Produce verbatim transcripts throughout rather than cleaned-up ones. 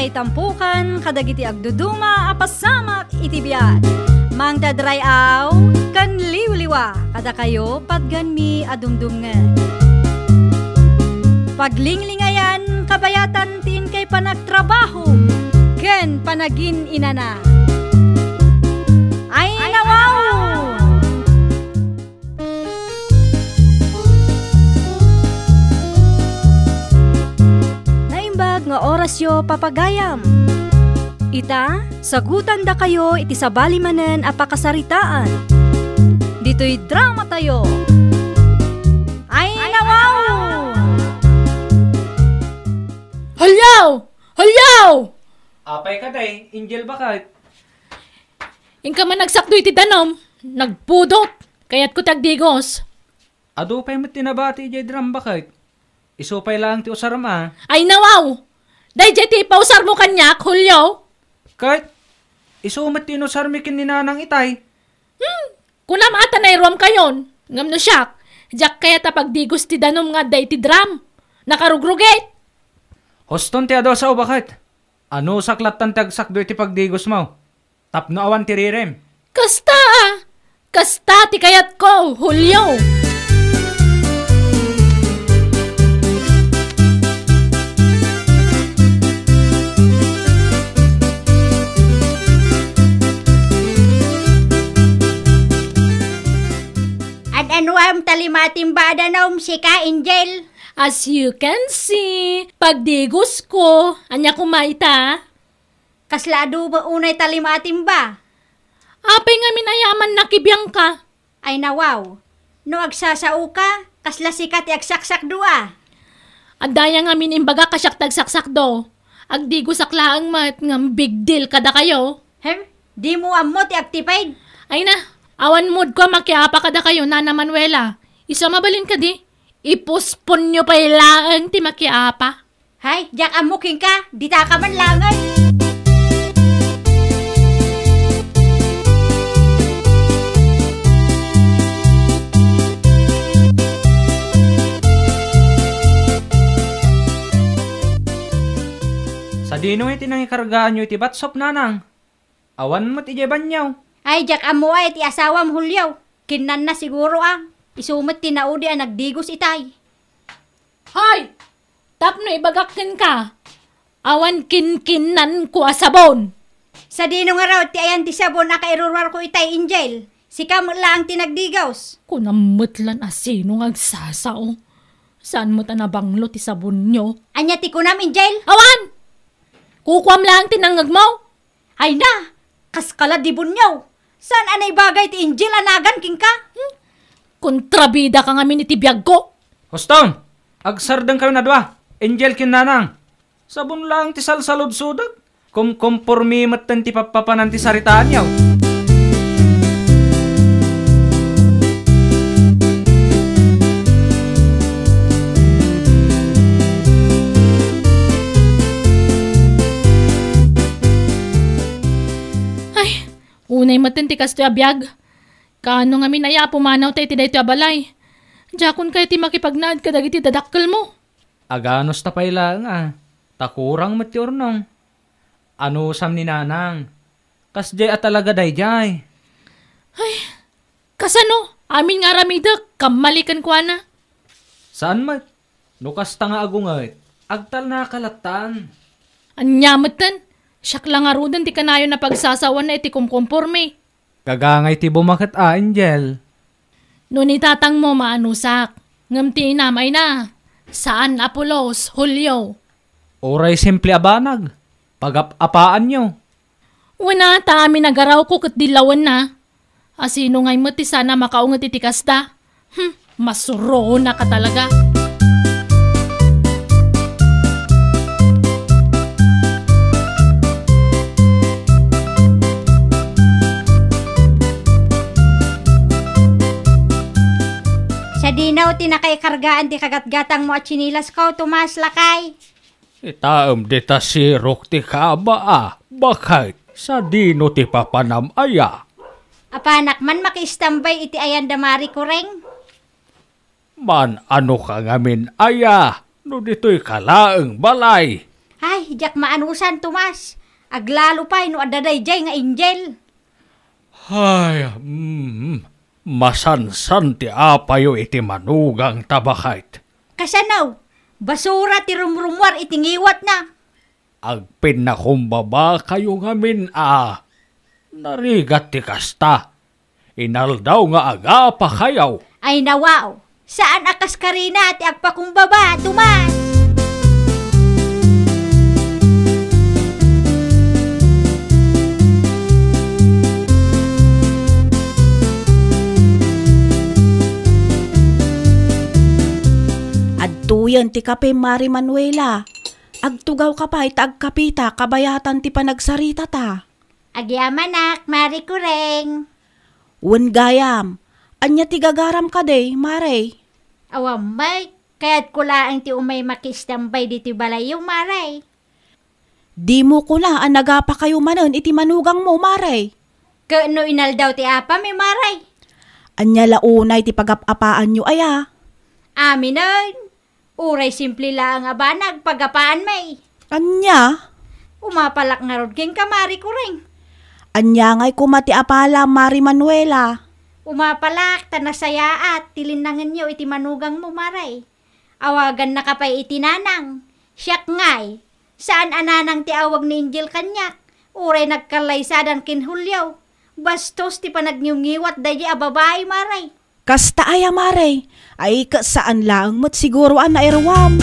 Tampukan kadagiti agduduma a pasamak iti biag. Mangted ray-aw ken liwliwa kadakayo, patganmi a dumdumngeg. Paglinglingayan kabayatan ti inkay panagtrabaho ken panagin-inana. Ay, nawaw! Naimbag nga orasyo, papagayam. Ita, sagutandakayo iti sabali manen a pakasaritaan. Ditoy dramatayo. Ay, nawaw! Hulyo! Hulyo! Apay ka, day? Angel, baket? Inka man agsakdo iti danum, nagpudot. Kayatko ti agdigos. Adu pay met ti nabati idiay drum, baket? Isu pay laeng ti usarem a. Ay, nawaw! Daydiay ti ipausarmo kaniak, Julio. Ket isu met ti inusarmi ken ni Nanang itay. Hmm, kunam a ta nairuamkayon. Ngem no siak, diak kayat a pagdigos ti danum nga adda iti drum. Nakarugrugit. Huston ti adu a sao, baket. Anusak lattan ti agsakdo iti pagdigosmo tapno awan ti rirem. Kasta a! Kasta ti kayatko, Julio! Ad-anuam ta lima a timba a danum, sika, Angel? As you can see, pagdigosko. Ania koma ita? Kasla adobo unay ta lima a timba. Apay ngamin aya a mannakibiangka? Ay, nawaw. No agsasaoka, kasla sika ti agsaksakdo a. Adda aya ngamin imbagak a siak ti agsaksakdo. Agdigosak laeng met ngem big deal kadakayo. Hem? Dimo ammo ti agtipid? Ay na, awan moodko a makiapa kadakayo, Nana Manuela. Isu a mabalin kadi? Ipusponyo pay laeng ti makiapa. Hay, diak ammo kenka, ditaka man laengen. Sadino ngay ti nangikargaanyo iti batsop, Nanang? Awan met idiay banio. Ay, diak ammo a iti asawam, Julio. Kinnanna siguro a. Isu met ti naudi a nagdigos itay. Hay! Tapno ibagak kenka, awan kinkinnanko a sabon. Sadino ngarud ti ayan ti sabon a kairuruarko itay, Angel? Sika met laeng ti nagdigos. Kunam met lan a sino nga agsasao. Saan met a nabanglo ti sabonyo? Ania ti kunam, Angel? Awan! Kukuam laeng ti nangngegmo. Ay na, kas kala dibunyo. Saan a naibagay ti Angel a nagan kenka? Hmm? Kontrabidaka ngamin iti biagko. Huston! Agsardengkayon a dua, Angel ken Nanang. Sabon laeng ti salsaludsodek. Kumkompormi metten ti pappapanan ti saritaanyo. Ay, unay metten ti kastoy a biag. Kaano ngamin aya a pumanawta iti daytoy a balay? Diakon kayat ti makipagnaed kadagiti dadakkelmo. Aganusta pay laeng a, ta kurang met ti urnong. Anusam ni Nanang, kasdiay a talaga daydiay. Ay, kasano? Amin nga aramidek, kammali kenkuana. Saan met? No kasta nga agunget, agtalnaka lattan. Ania metten? Siak la ngaruden ti kanayon a pagsasaoanna iti kumkompormi. Gagangay ti bumaket a, Angel. No ni tatangmo maanusak, ngem ti inam ay na, saan a pulos, Julio. Uray simple a banag, pagap-apaanyo. Wen a, ta amin a garawko ket dillawenna. A sino ngay met ti saan a makaunget iti kasta? Hmm, masuronaka talaga. Sadino ti nakaikargaan ti kagatgatangmo a tsinilasko, Tomas, lakay? Itaem dita sirok ti kama a, baket, sadino ti papanam aya? Apanak man makiistambay iti ayan da Mari Kureng? Man, ano ka ngamin aya, no ditoy ka laeng balay? Ay, diak maanusan, Tomas. Aglalo pay no adda daydiay nga angel. Ay, mm, masansan ti apayo iti manugangta, baket. Kasano? Basura ti rumrumuar iti ngiwatna. Agpinnakumbabakayo ngamin a narigat ti kasta. Inaldaw nga agapakayo. Ay nawaw, saan a kaskarina ti agpakumbaba, Tomas? Adtoyen ti kape, Mari Manuela. Agtugawka pay ta agkapita kabayatan ti panagsaritata. Agyamanak, Mari Kureng. Wen gayam, ania ti gagaram kadi, Mari? Awan met, kayatko laeng ti umay makiistambay ditoy balayyo, Mari. Dimo kuna a nagapakayo manen iti manugangmo, Mari? Ket no inaldaw ti apami, Mari? Ania la unay ti pagap-apaanyo aya? Aminen. Uray simple laeng a banag pagapaanmi. Ania? Umapalak ngarud kenka, Mari Kureng. Ania ngay koma ti apala, Mari Manuela? Umapalak ta nasayaat ti linnangenyo iti manugangmo, Mari. Awagannaka pay iti nanang. Siak ngay, saan a nanang ti awag ni Angel kaniak. Uray nagkallaysadan ken Julio. Bastos ti panagniwngiwat daydi a babai, Mari. Kasta aya, Mari? Ay, ket saan laeng met siguro a nairuam.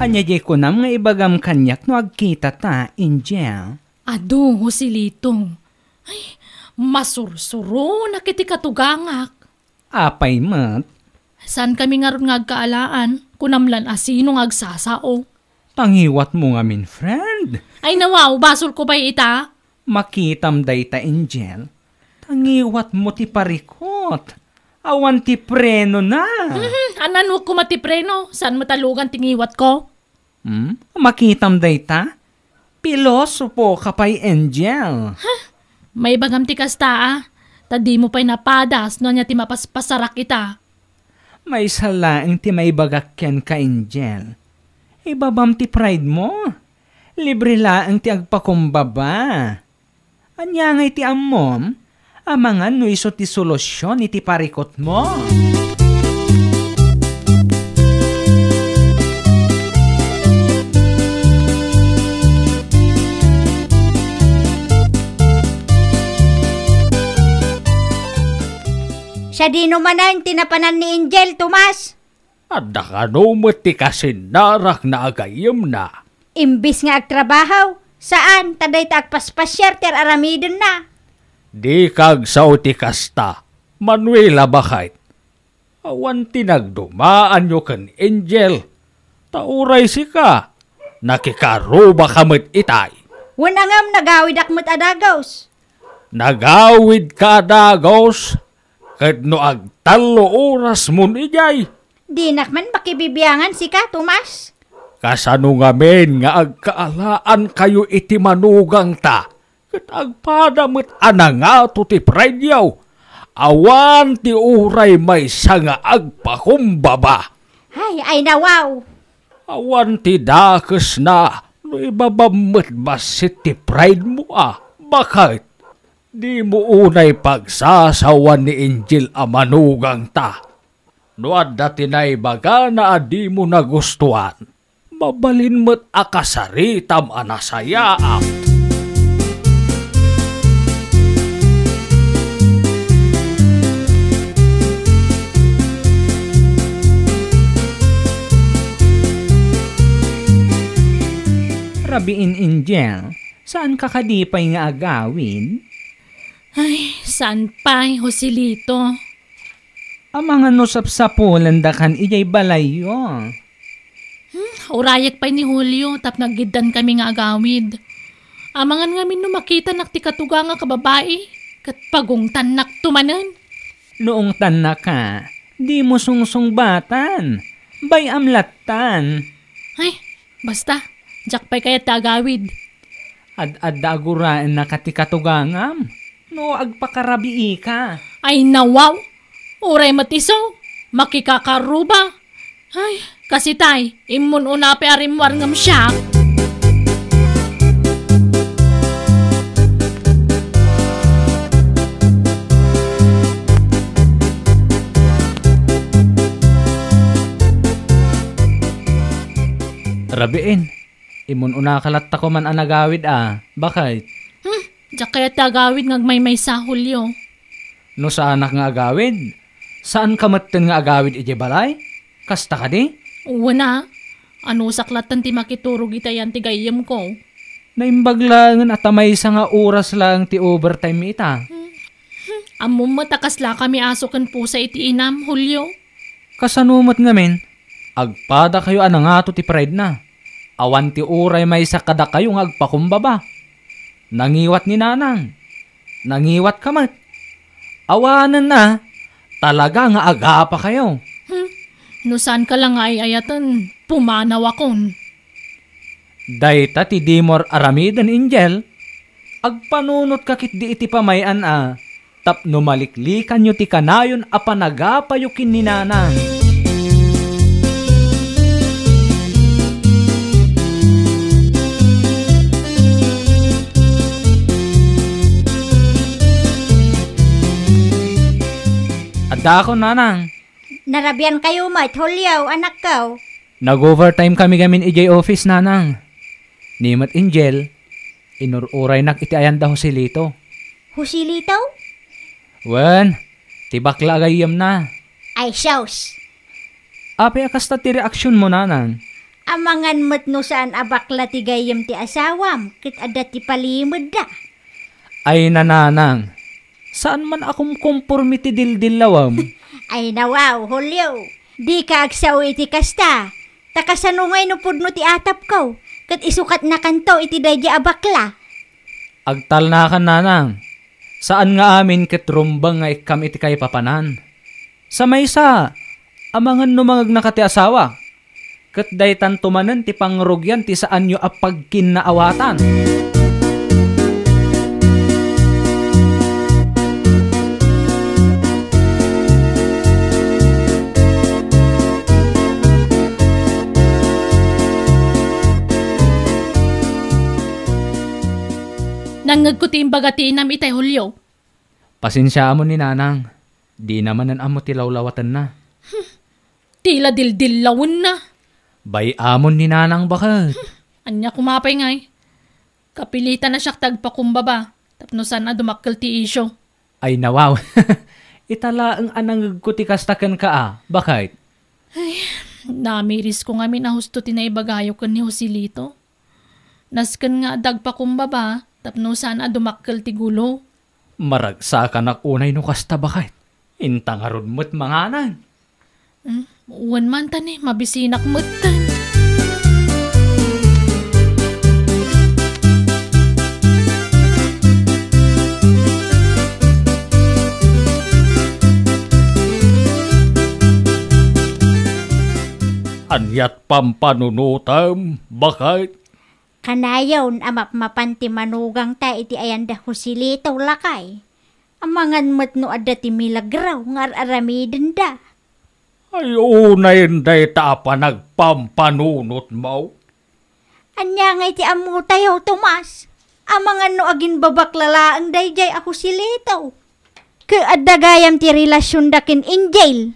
Ania diay kunam nga ibagam kaniak no agkitata, Angel? Adu, Joselito. Ay, masursuronak iti katugangak. Apay met? Saankami ngarud nga agkaalaan, kunam lan a sino nga agsasao. Tangiwatmo ngamin, friend. Ay, nawaw, basolko pay ita. Makitam dayta, Angel. Tangiwatmo ti parikot. Awan ti prenona. Mhm, ananok koma ti preno, saan met a lugan ti ngiwatko? Hmm? Makitam dayta? Pilosopo ka pay, Angel. Ha? Maibagam ti kasta, a? Ta dimo pay napadas no ania ti mapaspasarak ita. Maysa laeng ti maibagak kenka, Angel. Ibabam ti pride mo. Libre laeng ti agpakumbaba. Ania ngay ti ammom? Amangan no isu ti solusion iti parikutmo. Sadino manen ti napanan ni Angel, Tomas? Adda kano met ti kasinnarak na agayemna. Imbis nga agtrabaho, saan ta dayta agpaspasiar ti ar-aramidenna. Dika agsao ti kasta, Manuela, baket. Awan ti nagdumaanyo ken Angel, ta uray sika, nakikarubaka met itay. Wen a ngem nagawidak met a dagus. Nagawidka a dagus? Ket no agtallo orasmon idiay? Dinak man makibibiangan sika, Tomas. Kasano ngamin nga agkaalaankayo iti manugangta, ket agpada met a nangato ti prideyo? Awan ti uray maysa nga agpakumbaba. Ay, ay, nawaw. Awan ti dakesna no ibabam met bassit ti pridemo a, baket. Dimo unay pagsasawan ni Angel a manugangta. No adda ti naibagana a dimo nagustuan, mabalin met a kasaritam a nasayaat. Rabiin, Angel, saanka kadi pay nga agawid? Ay, saan pay, Joselito? Amangan no sapsapulendakan idiay balayyo. Hmm, urayek pay ni Julio tapno aggiddankami nga agawid. Amangan ngamin no makitanak ti katugangak a babai, ket pagungtannakto manen. No ungtannaka, dimo sungsungbatan. Bay-am lattan. Ay, basta, diak pay kayat ti agawid. Ad-adda aguraenna ka ti katugangam no agpakarabiika. Ay, nawaw! Uray met isu, makikakaruba. Ay, kasitay, immun-una pay a rimmuar ngem siak. Rabiin, immun-unaka latta koman a nagawid a, baket? Hmm, diak kayat ti agawid nga agmaymaysa, Julio. No saanak nga agawid, saanka metten nga agawid idiay balay? Kasta kadi? Wen a, anusak latten ti makiturog iti ayan ti gayyemko. Naimbag laengen a ta maysa nga oras laeng ti overtime ita. Hmm. Hmm. Ammom met a kaslakami aso ken pusa iti inam, Julio. Kasano met ngamin? Agpadakayo a nangato ti pride na. Awan ti uray maysa kadakayo nga agpakumbaba. Nangiwat ni Nanang. Nangiwatka met. Awanen a, talaga nga agapakayo. Hmm. No saanka la nga ay-ayaten, pumanawakon. Dayta ti dimo ar-aramiden, Angel. Agpanunotka ketdi iti pamay-an a tapno maliklikanyo ti kanayon a panagapayo ken ni Nanang. Addaakon, Nanang. Narabiankayo met, Julio, anakko. Nag-overtime kami ngamin idiay office, Nanang. Ni met Angel, inur-uraynak iti ayan da Joselito. Joselito? Wen, ti bakla a gayyemna. Ay, sus! Apay a kasta ti reaksionmo, Nanang? Amangan met no saan a bakla ti gayyem ti asawam, ket adda ti palimedda. Ay, Nanang, saan man a kumkomporme ti dildillawem. Ay, nawaw, Julio. Dika agsao iti kasta. Ta kasano ngay no pudno ti atapko, ket isukatnakanto iti daydiay a bakla? Agtalnakan, Nanang. Saan nga amin ket rumbeng nga ikkam iti kaipapanan. Sa maysa, amangan no mangegnaka ti asawa, ket daytanto manen ti pangrugian ti saanyo a pagkinnaawatan. Nangngegko ti imbaga ti inam itay, Julio. Pasensiaamon ni Nanang. Dina manen ammo ti lawlawatenna. Ti la dildillawenna. Bay-amon ni Nanang, baket. Ania koma pay ngay? Kapilitan a siak ti agpakumbaba tapno saan a dumakkel ti isyu. Ay, nawaw. Ita laeng a nangngegko ti kasta kenka a, baket? Ay, namirisko ngamin a husto ti naibagayo ken ni Joselito. Nasken nga adda agpakumbaba tapno saan a dumakkel ti gulo. Maragsakanak unay no kasta, baket. Inta ngarud met manganan. Hmm, wen man ta ni, mabisinak metten. Aniat pampanunotem, baket? Kanayon a mapmapan ti manugangta iti ayan da Joselito, lakay. Amangan met no adda ti milagro nga ar-aramidenda. Ay, unayen dayta a panagpampanunotmo. Ania ngay ti ammotayo, Tomas? Amangan no aginbabakla laeng daydiay a Joselito. Ket adda gayam ti relasionda ken Angel.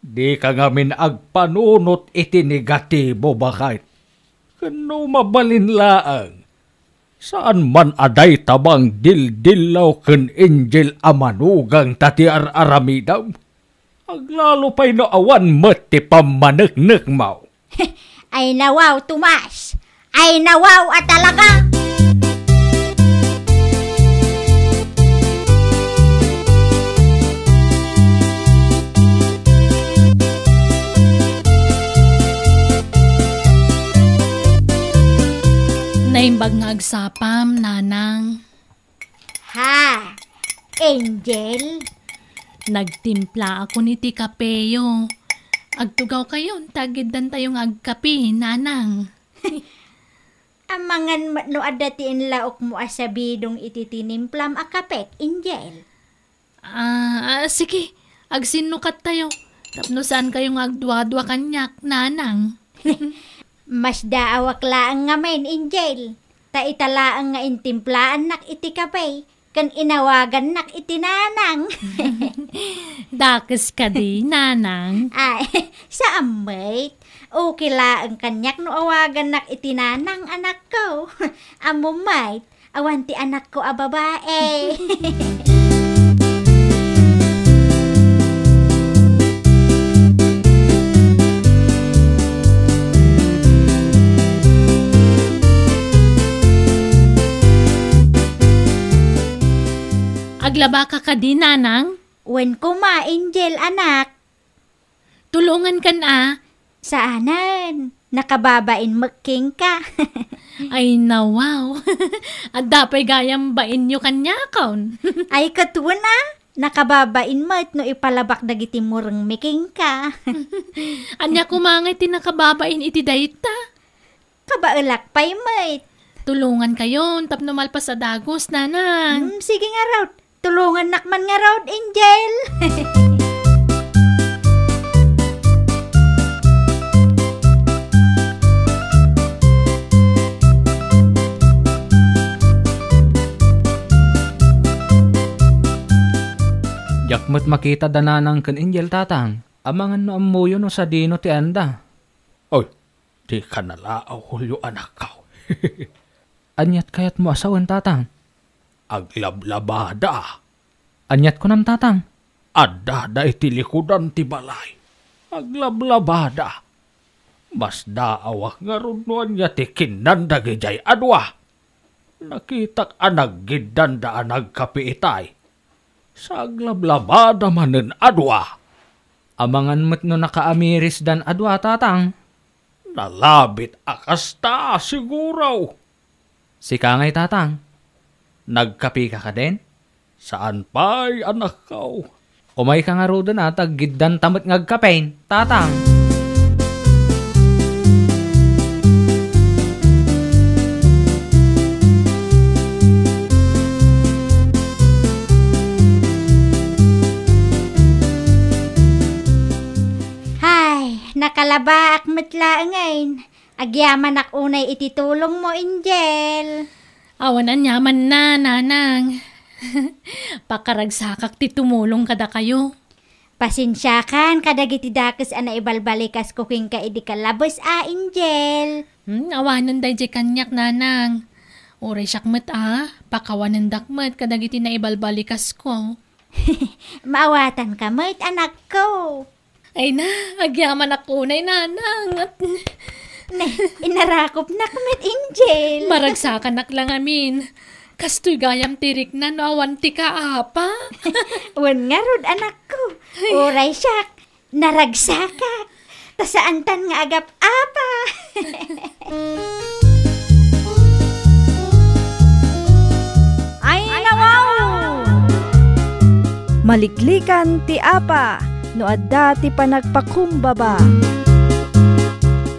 Dika ngamin agpanunot iti negatibo, baket. Ken no mabalin laeng, saan man a dayta mangdildillaw ken Angel a manugangta ti ar-aramidem. Aglalo pay no awan met ti pammaneknekmo. Ay nawaw, Tomas! Ay nawaw a talaga! Naimbag nga agsapam, Nanang. Ha? Angel? Nagtimpla ako ni ti kapeyo. Agtugawkayon, ta agiddantayo nga agkape, Nanang. Amangan met no adda ti inlaokmo a sabidong iti tinimplam a kapek, Angel. Ah, ah, sige. Agsinnukattayo. Tapno saankayo nga agduadua kaniak, Nanang. Masdaawak laeng ngamin, Angel. Ta ita laeng nga intimplaannak iti kape, ken inawagannak iti nanang. Dakes kadi, Nanang? Ay, saan met. Okay laeng kaniak no awagannak iti nanang, anakko. Ammom met, awan ti anakko a babae. Aglabaka kadi, Nanang? Wen koma, Angel, anak. Tulongankan a. Saanen, nakababain met kenka. Ay, nawaw. Adda pay gayam bainyo kaniakon. Ay, ket wen a, nakababain met no ipalabak dagiti murengmi kenka. Ania koma ngay ti nakababain iti dayta? Kabaelak pay met. Tulongankayon tapno malpas a dagus, Nanang. Hmm, sige ngarud. Tulongannak man ngarud, Angel. Diak met makita da Nanang ken Angel, Tatang. Amangan no ammoyo no sadino ti anda. Oy, dika nalaaw, Julio, anakko. Aniat kayatmo a sawen, Tatang? Aglablabada. Aniat kunam, Tatang? Addada iti likudan ti balay. Aglablabada. Masdaawak ngarud no ania ti kinnan dagidiay a dua. Nakitak a naggiddanda a nagkape itay. Sa aglablabada manen a dua. Amangan met no nakaamirisdan a dua, Tatang. Nalabit a kasta, siguro. Sika ngay, Tatang. Nagkapeka kadin? Saan pay, anakko. Umayka ngaruden a, ta aggiddanta met nga agkapen, Tatang. Hay, nakalabaak met laengen. Agyamanak unay iti tulongmo, Angel. Awan aniamanna, Nanang. Pakaragsakak ti tumulong kadakayo. Pasensiakan kadagiti dakes a naibalbalikasko kenka idi kalabes a, Angel. Hmm, awanen daydiay kaniak, Nanang. Uray siak met a, pakawanendak met kadagiti naibalbalikasko. Maawatanka met, anakko. Ay na, agyamanak unay, Nanang. Ne, inarakopnak met, Angel. Maragsakanak la ngamin. Kastoy gayam ti rikna no awan ti kaapa. Wen ngarud, anakko. Ay. Uray siak, naragsakak. Ta saantan nga agap-apa. Ay, nawaw! Maliklikan ti apa no adda ti panagpakumbaba.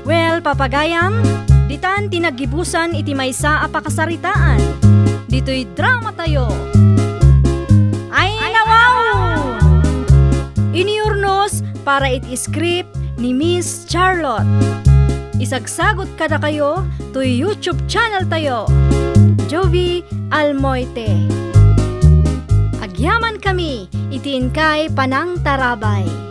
Well, papagayam, ditan ti naggibusan iti maysa a pakasaritaan. Ditoy dramatayo. Ay, nawaw! Iniurnos para iti script ni Miss Charlotte. Isagsagut kadakayo toy YouTube channel tayo, Jovie Almoite. Agyamankami iti inkay panangtarabay.